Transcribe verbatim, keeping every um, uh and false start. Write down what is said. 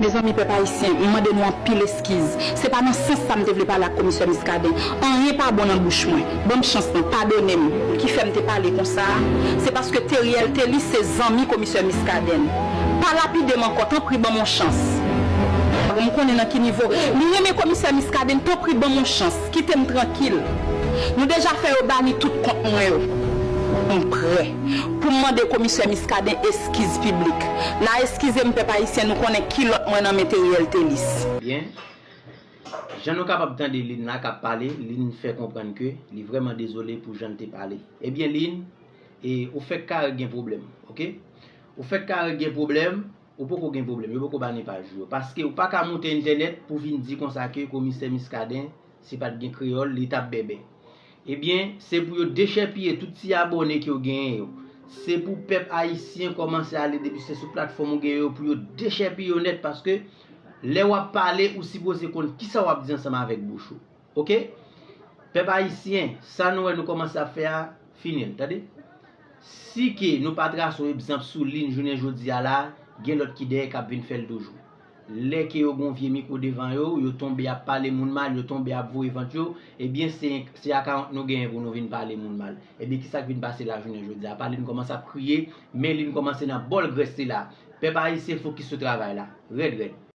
Mezanmi, pèp ayisyen, m mande nou anpil eskiz. Se pa nan sans sa m te vle pale ak komisè Muscadin. Anyen pa bon nan bouch mwen. Ban m chans lan, padone m. Ki fè m te pale konsa a, se paske Theriel Thelus se zanmi komisè Muscadin. Pa lapide m ankò, tanpri ban m yon chans. M konnen nan ki nivo. Nou renmen komisè Muscadin, tanpri ban m yon chans. Kite m trankil. Nou deja fè yo bani tout kont mwen yo. M prè pou m mande komisè Muscadin eskiz piblik. N a eskize m, pèp ayisyen, nou konnen kilòt mwen nan men Theriel Thelus. Byen. Jan nou kapab tande Lynn la k ap pale, Lynn fè konprann ke li vrèman dezole pou jan l te pale. Ebyen, Lynn, e, ou fèk kare gen pwoblèm, oke? Ou fèk kare gen pwoblèm, ou poko gen pwoblèm, yo poko bani paj ou yo. Paske ou pa ka moute entènèt pou vin di konsa ke komisè Muscadin, si pa t gen kreyòl, li t ap bèbè. Ebyen, se pou yo dechèpiye tout ti abòne ke w genyen yo. Se pou pèp ayisyen kòmanse ale depi se sou platfòm ou genyen yo pou yo dechèpiye yo nèt, paske lè w ap pale, ou sipoze konn kisa w ap di ansanm avèk bouch ou. Oke? Pèp ayisyen, sa nou wè nou kòmanse ap fè a, fini l, tande? Si ke nou pa trase yon egzanp sou Lynn jounen jodi a la, gen lòt ki dèyè k ap vin fè l toujou. Lè ke yo gen yon vye mikwo devan yo, yo tonbe ap pale moun mal, yo tonbe ap voye vant yo, ebyen se, se akawont nou genyen pou nou vin pale moun mal. Ebyen kisa k vin pase la jounen jodi a? Apa Lynn kòmanse ap kriye, men Lynn kòmanse nan bòl grès li la. Pèp ayisyen fokis sou travay la. Rèd rèd.